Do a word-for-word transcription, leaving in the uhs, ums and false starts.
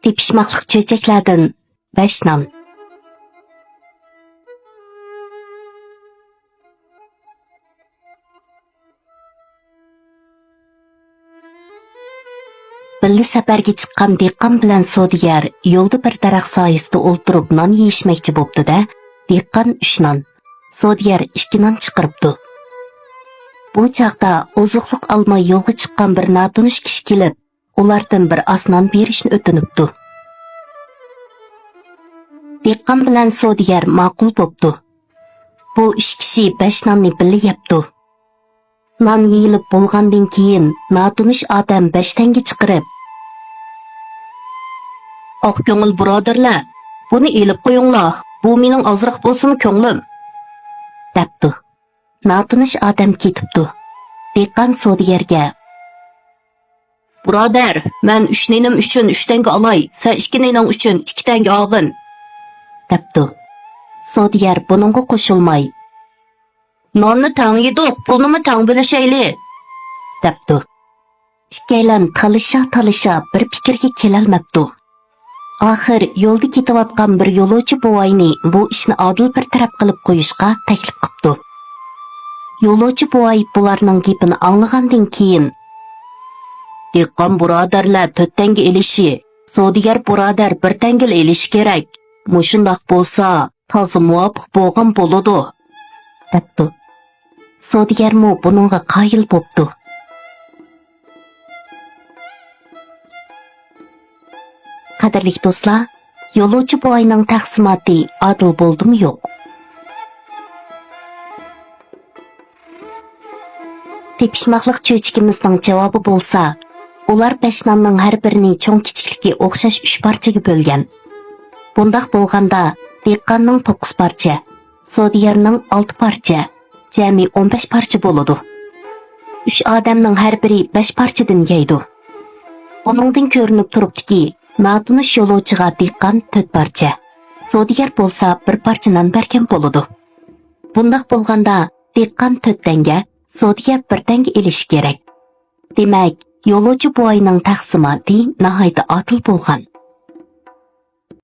تېپىشماقلىق چۆچەكلەردىن بەش نان. بىللە سەپەرگە چىققان دېھقان بىلەن سودىگەر يولدا بىر دەرەخ سايىسىدا ئولتۇرۇپ نان يېيىشمەكچى بوپتۇ-دە، دېھقان ئۈچ نان، سودىگەر ئىككى نان چىقىرىپتۇ. بۇ چاغدا ئوزۇقلۇق ئالماي يولغا چىققان بىر ناتونۇش كىشى كېلىپ، ئۇلاردىن بىر ئاز نان بېرىشنى ئۆتۈنۈپتۇ. دېھقان بىلەن سودىگەر ماقۇل بوپتۇ. بۇ ئۈچ كىشى بەش ناننى بىللە يەپتۇ. نان يېيىلىپ بولغاندىن كېيىن، ناتونۇش ئادەم بەش تەڭگە چىقىرىپ، «ئاق كۆڭۈل بۇرادەرلەر، بۇنى ئېلىپ قويۇڭلار، بۇ مېنىڭ ئازراق بولسىمۇ كۆڭلۈم» دەپتۇ. ناتونۇش ئادەم كېتىپتۇ. دېھقان سودىگەرگە، «بۇرادەر، مەن ئۈچ نېنىم ئۈچۈن ئۈچ تەڭگە ئالاي، سەن ئىككى نېنىڭ ئۈچۈن ئىككى تەڭگە ئالغىن» دەپتۇ. سودىگەر بۇنىڭغا قوشۇلماي، «ناننى تەڭ يېدۇق، پۇلنىمۇ تەڭ بۆلۈشەيلى» دەپتۇ. ئىككىيلەن تالىشا-تالىشا بىر پىكىرگە كېلەلمەپتۇ. ئاخىر يولدا كېتىۋاتقان بىر يولۇچى بوۋاينى بۇ ئىشنى ئادىل بىر تەرەپ قىلىپ قويۇشقا تەكلىپ قىپتۇ. يولۇچى بوۋاي بۇلارنىڭ گېپىنى ئاڭلىغاندىن كېيىن، «دېھقان بۇرادەرلەر تۆت تەڭگە ئېلىشى، سودىگەر بۇرادەر بىر تەڭگىلا ئېلىشى كېرەك. مۇشۇنداق بولسا، تازا مۇۋاپىق بولغان بولىدۇ» دەپتۇ. سودىگەرمۇ بۇنىڭغا قايىل بوپتۇ. قەدىرلىك دوستلار، يولۇچى بوۋاينىڭ تەقسىماتى ئادىل بولدىمۇ يوق؟ تېپىشماقلىق چۆچىكىمىزنىڭ جاۋابى بولسا، ئۇلار بەش ناننىڭ ھەر بىرىنى چوڭ-كىچىكلىكى ئوخشاش ئۈچ پارچىگە بۆلگەن. بۇنداق بولغاندا، دېھقاننىڭ توققۇز پارچە، سودىگەرنىڭ ئالتە پارچە، جەمئىي ئون بەش پارچە بولىدۇ. ئۈچ ئادەمنىڭ ھەر بىرى بەش پارچىدىن يەيدۇ. بۇنىڭدىن كۆرۈنۈپ تۇرۇپتۇكى، ناتونۇش يولۇچىغا دېھقان تۆت پارچە، سودىگەر بولسا بىر پارچە نان بەرگەن بولىدۇ. بۇنداق بولغاندا، دېھقان تۆت تەڭگە، سودىگەر بىر تەڭگە ئېلىشى كېرەك. دېمەك، يولۇچى بوۋاينىڭ تەقسىماتى ناھايىتى ئادىل بولغان.